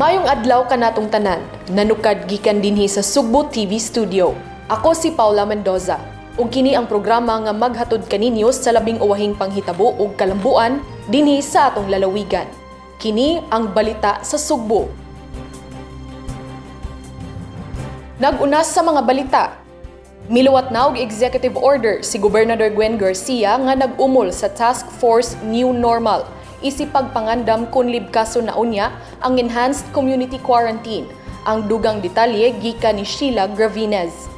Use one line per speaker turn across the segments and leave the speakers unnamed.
Maayong adlaw kanatong tanan, nanukad gikan dinhi sa Sugbo TV Studio. Ako si Paula Mendoza. Ug kini ang programa nga maghatod kaninyo sa labing uwahing panghitabo ug kalambuan dinhi sa atong lalawigan. Kini ang Balita sa Sugbo. Nag-una sa mga balita, miluwat na og executive order si Gobernador Gwen Garcia nga nag-umol sa Task Force New Normal isip pagpangandam kung libkaso na unya ang Enhanced Community Quarantine. Ang dugang detalye gikan ni Sheila Gravinez.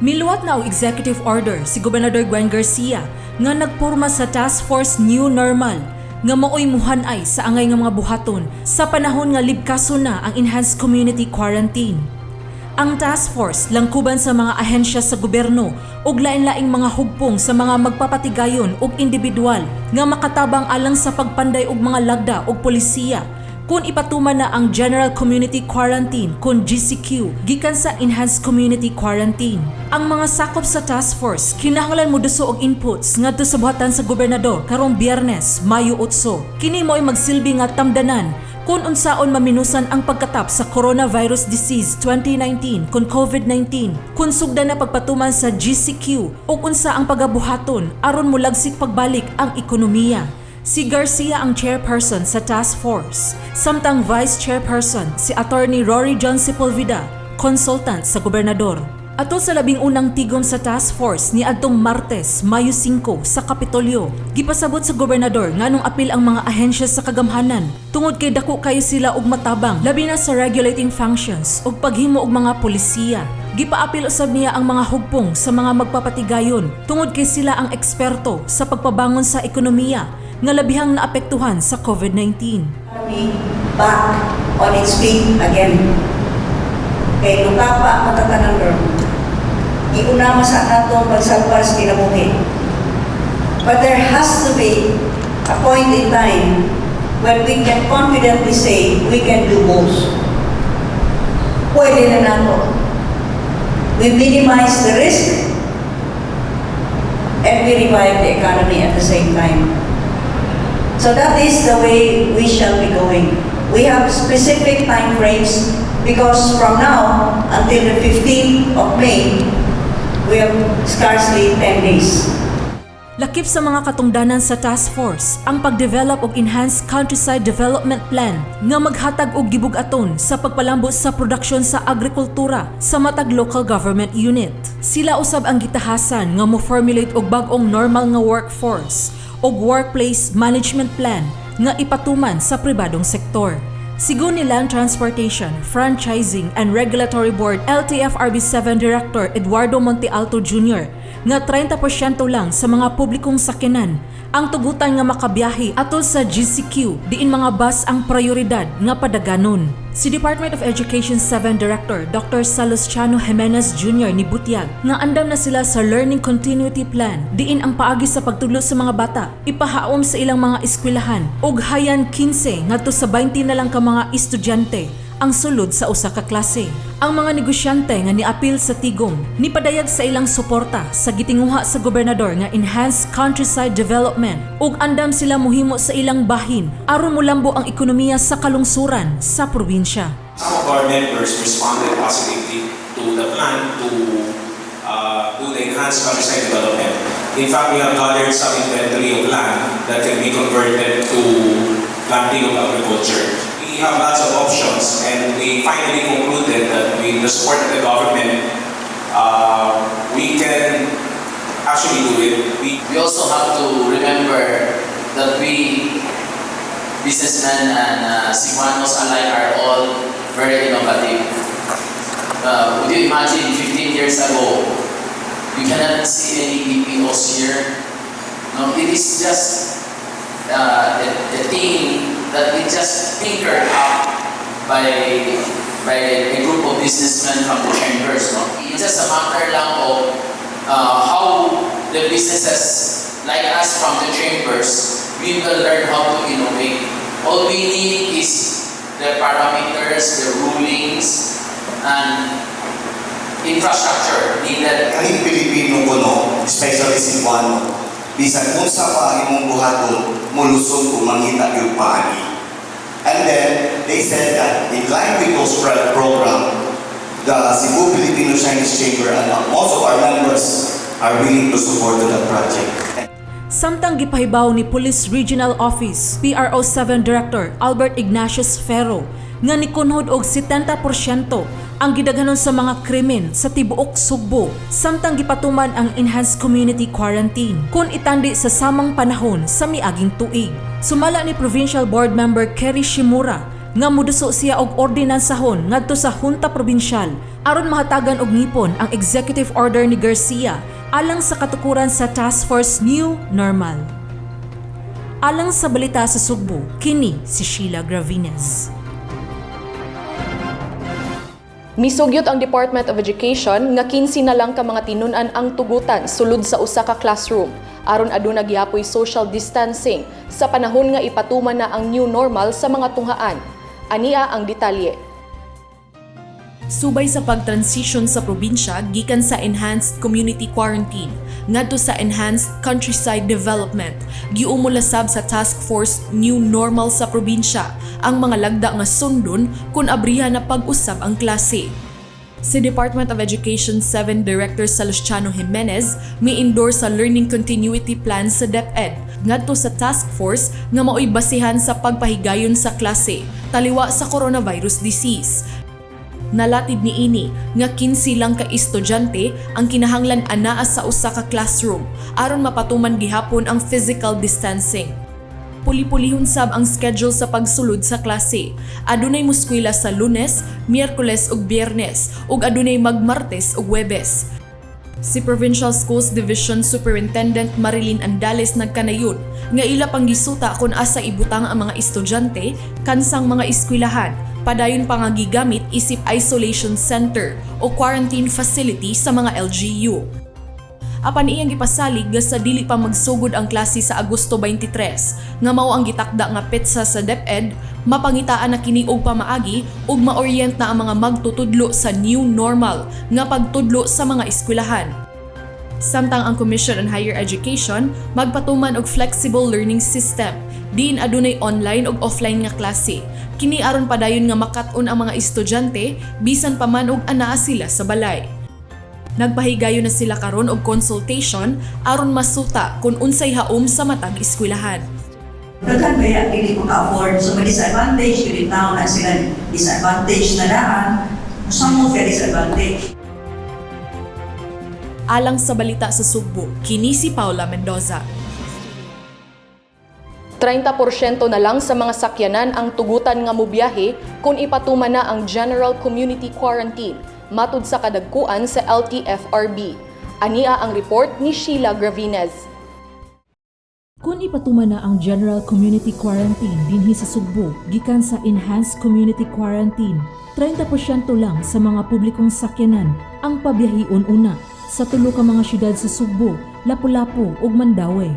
Miluwat na og executive order si Gobernador Gwen Garcia nga nagporma sa Task Force New Normal nga maoy muhan-ay sa angay nga mga buhaton sa panahon nga libkaso na ang Enhanced Community Quarantine. Ang task force langkuban sa mga ahensya sa gobyerno ug lain-laing mga hugpong sa mga magpapatigayon ug individual nga makatabang alang sa pagpanday og mga lagda ug polisiya kung ipatuman na ang General Community Quarantine kon GCQ gikan sa Enhanced Community Quarantine. Ang mga sakop sa task force kinahanglan moduso og inputs ngadto sa buhatan sa gobernador karong Biyernes, Mayo 8. Kini mo'y magsilbi nga tamdanan kung unsaon maminusan ang pagkatap sa Coronavirus Disease 2019 kon COVID-19, kung sugdan na pagpatuman sa GCQ ug unsa ang pagabuhaton aron molagsik pagbalik ang ekonomiya. Si Garcia ang chairperson sa task force, samtang vice chairperson si Attorney Rory John Sepulveda, consultant sa gobernador. Atol sa 11 tigom sa task force ni adtong Martes, Mayo 5 sa Kapitolyo, gipasabot sa gobernador nganong apil ang mga ahensya sa kagamhanan tungod kay dako kayo sila og matabang, labi na sa regulating functions ug paghimo og mga polisiya. Gipaapil usab niya ang mga hugpong sa mga magpapatigayon tungod kay sila ang eksperto sa pagpabangon sa ekonomiya nga labihang naapektuhan sa COVID-19.
Economy back on its feet again. Kay lukapa matatanan ron. Iuna sa atong pagsalbar sa kinabuhi. But there has to be a point in time when we can confidently say we can do both. Pwede na nato. We minimize the risk and we revive the economy at the same time. So that is the way we shall be going. We have specific time frames because from now until the 15th of May, we have scarcely 10 days.
Lakip sa mga katungdanan sa task force ang pag-develop og Enhanced Countryside Development Plan nga maghatag og gibug-aton sa pagpalambo sa produksyon sa agrikultura sa matag local government unit. Sila usab ang gitahasan nga mo-formulate og bag-ong normal nga workforce ug workplace management plan nga ipatuman sa pribadong sektor. Sigon ni Land Transportation, Franchising and Regulatory Board LTFRB 7 Director Eduardo Montealto Jr. nga 30% lang sa mga publikong sakyanan ang tugutan nga makabiyahe atol sa GCQ, diin mga bus ang prioridad nga padaganon. Si Department of Education 7 Director Dr. Salustiano Jimenez Jr. ni butyag nga andam na sila sa Learning Continuity Plan, diin ang paagi sa pagtudlo sa mga bata ipahaom sa ilang mga eskwelahan ug hayan 15 ngadto sa 20 na lang ka mga estudyante ang sulod sa usa ka klase. Ang mga negosyante nga niapil sa tigom nipadayag sa ilang suporta sa gitinguha sa gobernador nga Enhanced Countryside Development ug andam sila muhimo sa ilang bahin aron mulambo ang ekonomiya sa kalungsuran sa probinsya.
Some of our members responded positively to the plan to do the enhanced countryside development. In fact, we have gathered some inventory of land that can be converted to planting of agriculture. We have lots of options, and we finally concluded that with the support of the government, we can actually do it.
We also have to remember that we businessmen and Cebuanos alike are all very innovative. Would you imagine 15 years ago, you cannot see any BPOs here? No, it is just a thing that we just tinkered up by a group of businessmen from the chambers. No? It's just a matter lang of how the businesses like us from the chambers, we will learn how to innovate. All we need is the parameters, the rulings, and infrastructure needed.
Kahit Pilipino kuno, especially Cebuano, Bisan unsa pa ang imong buhaton, mulusog kung mangita yung paagi. And then, they said that in line with those program, the Cebu Filipino Chinese Chamber and most of our members are willing to support to that project.
Samtang gipahibaw ni Police Regional Office PRO 7 Director Albert Ignatius Ferro nga nikunhod og 70% ang gidaghanon sa mga krimen sa tibuok Sugbo samtang gipatuman ang enhanced community quarantine kung itandi sa samang panahon sa miaging tuig. Sumala ni Provincial Board Member Kerry Shimura nga muduso siya og ordinansahon ngadto sa Junta Provincial aron mahatagan og ngipon ang executive order ni Garcia alang sa katukuran sa Task Force New Normal. Alang sa Balita sa Sugbo, kini si Sheila Gravines.
Misugyot ang Department of Education nga 15 na lang ka mga tinun-an ang tugutan sulod sa usa ka classroom aron aduna gihapoy social distancing sa panahon nga ipatuman na ang new normal sa mga tunghaan. Ania ang detalye.
Subay sa pag-transition sa probinsya gikan sa Enhanced Community Quarantine ngadto sa Enhanced Countryside Development, giumol sab sa Task Force New Normal sa probinsya ang mga lagda nga sundon kung abrihan na pag-usab ang klase. Si Department of Education 7 Director Salustiano Jimenez mi-endorse sa Learning Continuity Plan sa DepEd ngadto sa task force nga maoy basihan sa pagpahigayon sa klase taliwa sa coronavirus disease. Nalatib niini nga 15 lang ka estudyante ang kinahanglan anaa sa usa ka classroom aron mapatuman gihapon ang physical distancing. Puli-pulihon sab ang schedule sa pagsulod sa klase. Adunay muskwela sa Lunes, Miyerkules ug Biyernes ug adunay magmartes ug Huwebes. Si Provincial Schools Division Superintendent Marilyn Andales nagkanayon nga ila pang gisuta kung asa ibutang ang mga estudyante kansang mga eskwelahan padayon pa nga gigamit isip isolation center o quarantine facility sa mga LGU. Apan iyang gipasalig nga sa dili pa magsugod ang klase sa Agosto 23 nga mao ang gitakda nga petsa sa DepEd, mapangitaan na kini og pamaagi ug maorient na ang mga magtutudlo sa new normal nga pagtudlo sa mga eskwelahan. Samtang ang Commission on Higher Education magpatuman og flexible learning system diin adunay online ug offline nga klase. Kini aron padayon nga makat-on ang mga estudyante bisan pa man og anaa sila sa balay. Nagpahigayon na sila karon og consultation aron masuta kung unsay haom sa matag eskwelahan.
Daghan kaya dili maka-afford. So may disadvantage yun tao na sila, disadvantage na daan. Samot ka disadvantage.
Alang sa Balita sa Sugbo, kini si Paula Mendoza.
30% na lang sa mga sakyanan ang tugutan nga mobiyahe kung ipatuman na ang General Community Quarantine, matud sa kadagkuan sa LTFRB. Ania ang report ni Sheila Gravines.
Kung ipatuman na ang General Community Quarantine dinhi sa Sugbo gikan sa Enhanced Community Quarantine, 30% lang sa mga publikong sakyanan ang pabiyahion una sa tulo ka mga syudad sa Sugbo, Lapu-Lapu ug Mandaue.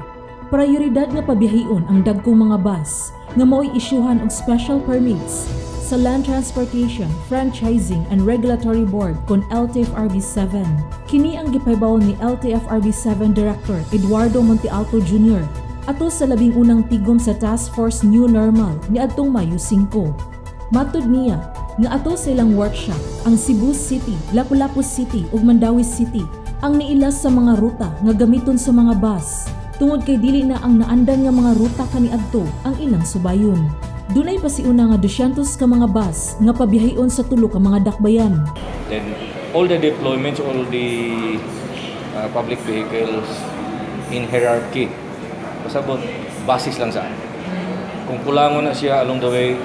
Prioridad nga pabiyahion ang dagkong mga bus nga mao'y isyuhan og special permits sa Land Transportation, Franchising and Regulatory Board kon LTFRB 7. Kini ang gipahibaw ni LTFRB 7 Director Eduardo Montealto Jr. ato sa 11 tigom sa Task Force New Normal niadtong Mayo 5. Matod niya nga ato sa ilang workshop, ang Cebu City, Lapu-Lapu City ug Mandaue City ang niilas sa mga ruta nga gamiton sa mga bus tungod kay dili na ang naandan nga mga ruta kaniadto ang ilang subayon. Dunay pasiuna nga 200 ka mga bus nga pabiyahion sa tulo ka mga dakbayan.
Then all the deployments, all the public vehicles in hierarchy. Pasabot, basis lang sa. Kung kulangon na siya along the way,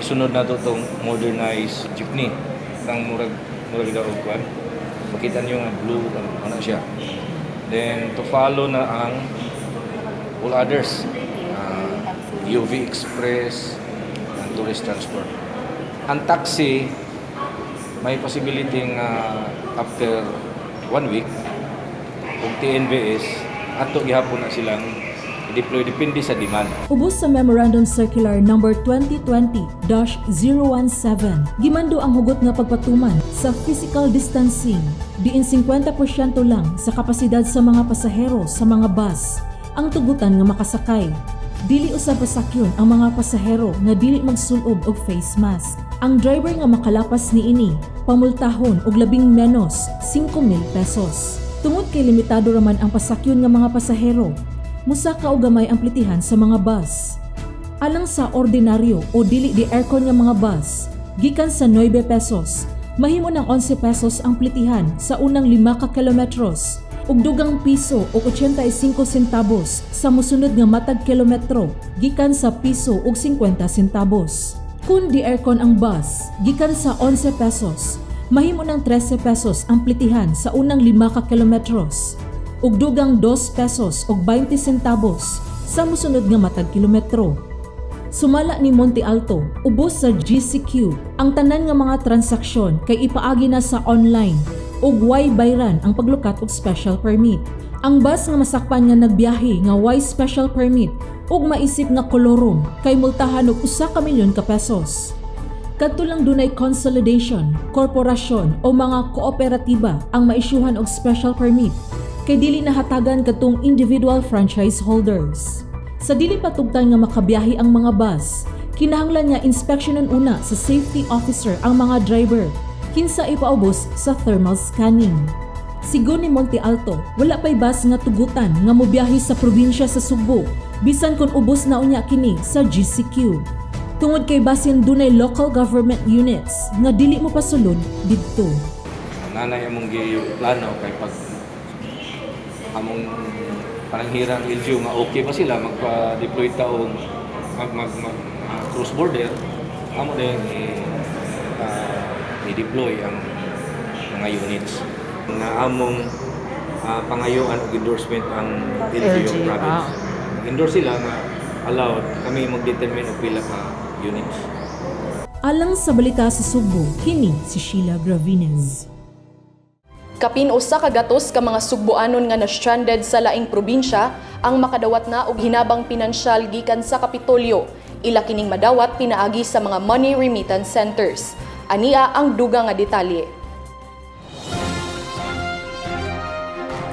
isunod na to tong modernized jeepney. Nang murag daw og kwan. Makita niyo nga blue ano siya. Then to follow na ang all others. UV Express, ang tourist transport. Ang taxi, may possibility nga after one week kung TNVS ato gihapon na silang i-deploy depende sa demand.
Ubos sa Memorandum Circular Number 2020-017, gimando ang hugot nga pagpatuman sa physical distancing, diin 50% lang sa kapasidad sa mga pasahero sa mga bus. ang tugutan nga makasakay. Dili usab pasakyon ang mga pasahero nga dili magsulob og face mask. Ang driver nga makalapas niini pamultahon og labing menos 5,000 pesos. Tungod kay limitado raman ang pasakyon nga mga pasahero, musaka og gamay ang plitihan sa mga bus. Alang sa ordinaryo o dili di aircon nga mga bus, gikan sa 9 pesos, mahimo ng 11 pesos ang plitihan sa unang 5 ka kilometros ug dugang piso ug 85 centavos sa mosunod nga matag kilometro gikan sa piso ug 50 centavos. Kung di aircon ang bus, gikan sa 11 pesos, mahimo ng 13 pesos ang plitihan sa unang 5 ka kilometros ug dugang 2 pesos ug 20 centavos sa mosunod nga matag kilometro. Sumala ni Monte Alto, ubos sa GCQ, ang tanan nga mga transaksyon kay ipaagi na sa online ug way bayran ang paglukat og special permit. Ang bus nga masakpan nga nagbiyahe nga way special permit ug maisip nga kolorum kay multahan og 1 ka milyon ka pesos. Kadto lang dunay consolidation, korporasyon o mga kooperatiba ang maisyuhan og special permit kay dili nahatagan kadtong individual franchise holders. Sa dili patugtan nga makabiyahe ang mga bus, kinahanglan nga inspeksyonon una sa safety officer ang mga driver kinsa ipaubos sa thermal scanning. Sigon ni Monte Alto, wala pa'y bus nga tugutan nga mobiyahe sa probinsya sa Sugbo bisan kung ubos na unya kini sa GCQ. Tungod kay basin dunay local government units nga dili mo pasulod didto.
Nanay among gi plano kay pag among pananghirang LGU nga okay pa sila magpa-deploy ta og mag mag, mag cross border, amo din i-deploy ang mga units nga among pangayuan og endorsement ang LGU
LGU,
province. Endorse sila nga allowed kami mag-determine og pila ka units.
Alang sa Balita sa Sugbo, kini si Sheila Gravines.
Kapin 100 ka mga Sugboanon nga na-stranded sa laing probinsya ang makadawat na og hinabang pinansyal gikan sa Kapitolyo. Ila kining madawat pinaagi sa mga money remittance centers. Ania ang duga nga detalye.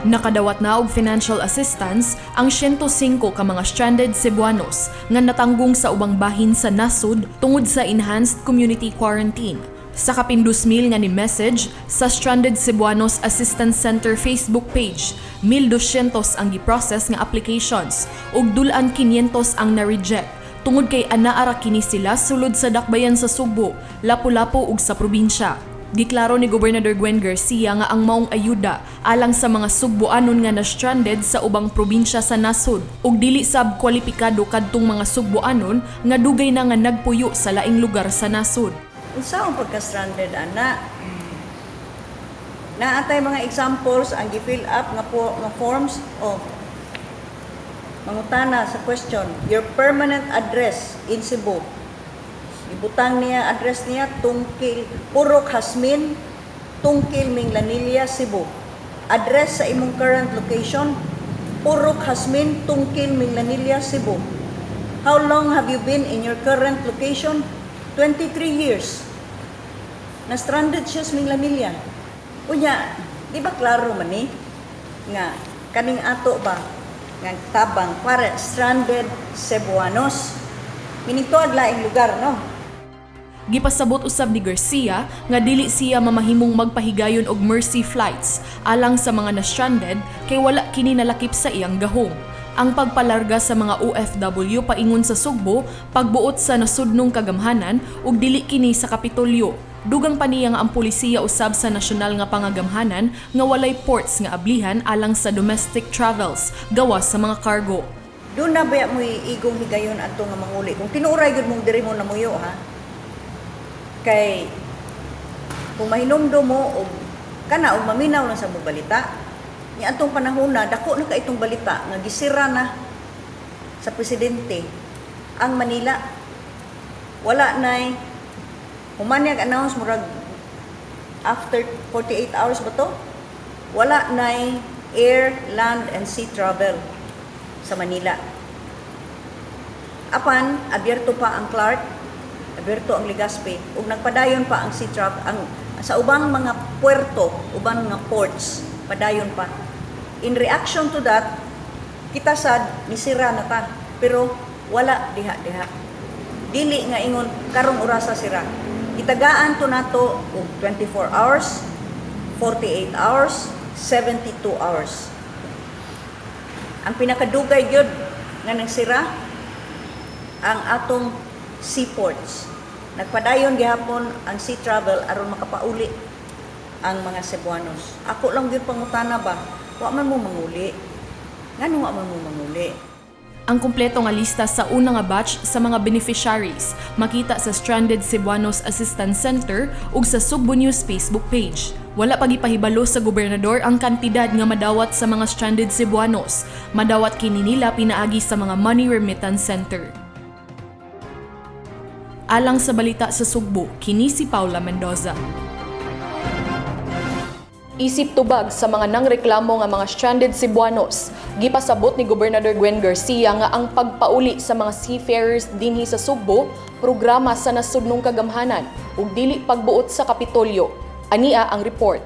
Nakadawat na og financial assistance ang 105 ka mga stranded Cebuanos nga natanggong sa ubang bahin sa nasod tungod sa enhanced community quarantine. Sa kapin 2,000 nga ni message sa Stranded Cebuanos Assistance Center Facebook page, 1,200 ang giprocess nga applications ug dul-an 500 ang na-reject tungod kay anaa ra kini sila sulod sa dakbayan sa Sugbo, Lapu-Lapu ug sa probinsya. Giklaro ni Gobernador Gwen Garcia nga ang maong ayuda alang sa mga Sugboanon nga na-stranded sa ubang probinsya sa nasod ug dili sab kwalipikado kadtong mga Sugboanon nga dugay na nga nagpuyo sa laing lugar sa nasod.
Unsa ang pagka-stranded ana? Naatay mga examples ang gi-fill up nga po nga forms o mangutana sa question, your permanent address in Cebu. Ibutang niya address niya, Tungkil, Purok Hasmin, Tungkil, Minglanilla, Cebu. Address sa imong current location, Purok Hasmin, Tungkil, Minglanilla, Cebu. How long have you been in your current location? 23 years. Na-stranded siya sa Minglanilla. Unya, di ba klaro man ni nga kaning ato ba nga tabang para stranded Cebuanos? Meaning tuad laing lugar, no?
Gipasabot usab ni Garcia nga dili siya mamahimong magpahigayon og mercy flights alang sa mga na-stranded kay wala kini nalakip sa iyang gahom. Ang pagpalarga sa mga OFW paingon sa Sugbo pagbuot sa nasudnong kagamhanan ug dili kini sa Kapitolyo. Dugang pa niya nga ang pulisiya usab sa nasyonal nga pangagamhanan nga walay ports nga ablihan alang sa domestic travels gawas sa mga cargo.
Doon na ba mo igong higayon adto nga manguli? Kung tinuoray gyud mong diri mo namuyo, ha. Kay kung mahinumdum mo og kana og maminaw lang sa mo balita, ni atong panahon na dako na ka itong balita nga gisira na sa presidente ang Manila. Wala nay human niya announce murag after 48 hours ba to? Wala nay air, land and sea travel sa Manila. Apan abierto pa ang Clark, abierto ang Legazpi ug nagpadayon pa ang sea travel ang sa ubang mga puerto, ubang mga ports, padayon pa. In reaction to that, Kita sad nisira na ta, pero wala diha-diha. Dili nga ingon karong orasa sira. Itagaan to nato og 24 hours, 48 hours, 72 hours. Ang pinakadugay gyud nga nang sira ang atong seaports. Nagpadayon gihapon ang sea travel aron makapauli ang mga Cebuanos. Ako lang gyud pangutana ba, wa man mo manguli? Ngano wa man mo manguli?
Ang kumpleto nga lista sa una nga batch sa mga beneficiaries makita sa Stranded Cebuanos Assistance Center ug sa Sugbo News Facebook page. Wala pa gipahibalo sa gobernador ang kantidad nga madawat sa mga stranded Cebuanos. Madawat kini nila pinaagi sa mga money remittance center. Alang sa Balita sa Sugbo, kini si Paula Mendoza.
Isip tubag sa mga nangreklamo nga mga stranded Cebuanos, gipasabot ni Gobernador Gwen Garcia nga ang pagpauli sa mga seafarers dinhi sa Sugbo, programa sa nasudnong kagamhanan ug dili pagbuot sa Kapitolyo. Ania ang report.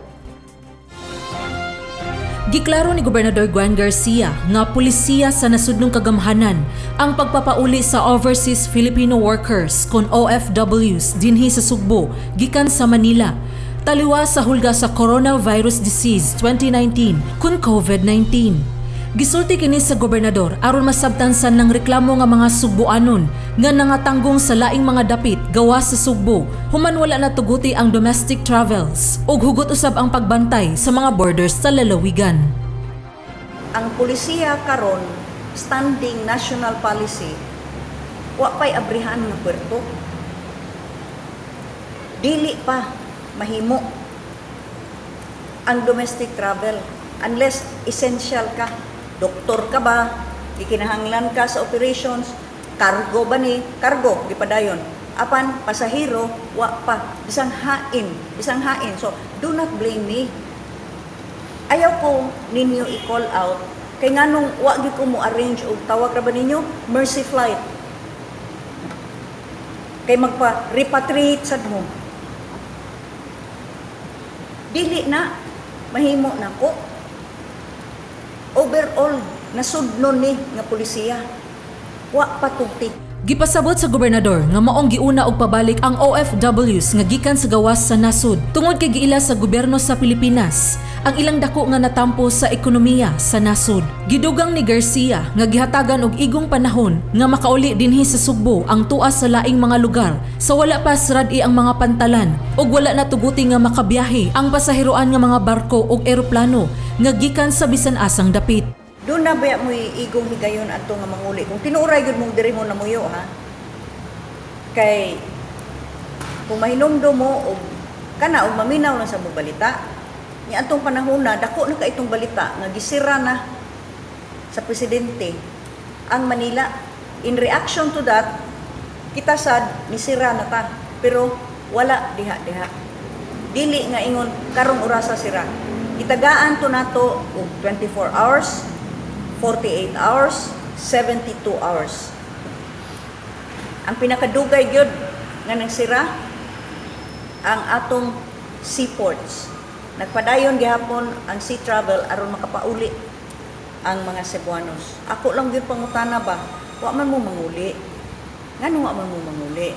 Giklaro ni Gobernador Gwen Garcia nga pulisiya sa nasudnong kagamhanan ang pagpapauli sa overseas Filipino workers kon OFWs dinhi sa Sugbo gikan sa Manila taliwa sa hulga sa Coronavirus Disease 2019 kun COVID-19. Gisulti kini sa gobernador aron masabtan sa nang reklamo nga mga Sugboanon nga nangatanggong sa laing mga dapit gawas sa Sugbo human wala na tuguti ang domestic travels ug hugot usab ang pagbantay sa mga borders sa lalawigan.
Ang pulisiya karon, standing national policy, wa pay abrihan nga puerto. Dili pa mahimo ang domestic travel unless essential ka. Doktor ka ba? Gikinahanglan ka sa operations? Cargo ba ni? Cargo, gipadayon. Apan pasahero, wa pa. Bisang hain, bisang hain. So, do not blame me. Ayaw ko ninyo i-call out kay nganong wa gyud ko mo arrange og, tawag ra ba ninyo, mercy flight, kay magpa repatriate sad mo. Dili na mahimo nako. Overall, nasudnon ni nga polisiya, wa patugti.
Gipasabot sa gobernador nga maong giuna og pabalik ang OFWs nga gikan sa gawas sa nasod tungod kay giila sa gobyerno sa Pilipinas ang ilang dako nga natampo sa ekonomiya sa nasod. Gidugang ni Garcia nga gihatagan og igong panahon nga makauli dinhi sa Sugbo ang tuas sa laing mga lugar sa wala pa srad-i ang mga pantalan ug wala na tuguti nga makabiyahe ang pasaheroan nga mga barko ug eroplano nga gikan sa bisan asang dapit.
Doon na ba mo igong higayon adto nga manguli kung tinuoray gyud mong diri mo namuyo, ha? Kay kung mahinumdum mo og kana og maminaw lang sa mo balita ni atong panahon na dako na ka itong balita nga gisira na sa presidente ang Manila. In reaction to that, kita sad nisira na ta, pero wala diha-diha. Dili nga ingon karong orasa sira. Itagaan to nato og 24 hours, 48 hours, 72 hours. Ang pinakadugay gyud nga nang sira ang atong seaports. Nagpadayon gihapon ang sea travel aron makapauli ang mga Cebuanos. Ako lang gyud pangutana ba, wa man mo manguli? Ngano wa man mo manguli?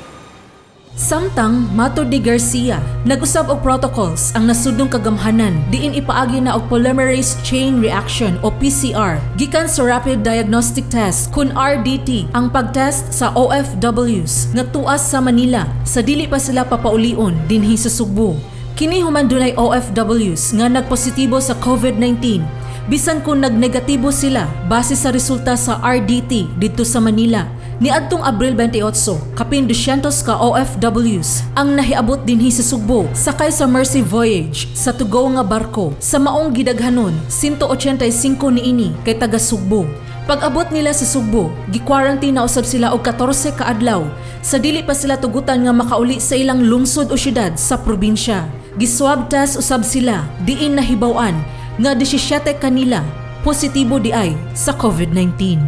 Samtang matod ni Garcia, nag-usab og protocols ang nasudnong kagamhanan diin ipaagi na og polymerase chain reaction o PCR gikan sa rapid diagnostic test kun RDT ang pagtest sa OFWs nga tuas sa Manila sa dili pa sila papaulion dinhi sa Sugbo. Kini human dunay OFWs nga nagpositibo sa COVID-19 bisan kung nagnegatibo sila base sa resulta sa RDT didto sa Manila. Niadtong Abril 28, kapin 200 ka OFWs ang nahiabot dinhi sa Sugbo sakay sa Mercy Voyage sa to-go nga barko. Sa maong gidaghanon, 185 niini kay taga Sugbo. Pag-abot nila sa Sugbo, gi-quarantine na usab sila og 14 ka adlaw sa dili pa sila tugutan nga makauli sa ilang lungsod o syudad sa probinsya. Gi-swab test usab sila diin nahibaw-an nga 17 kanila positibo diay sa COVID-19.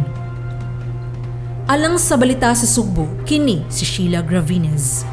Alang sa Balita sa Sugbo, kini si Sheila Gravines.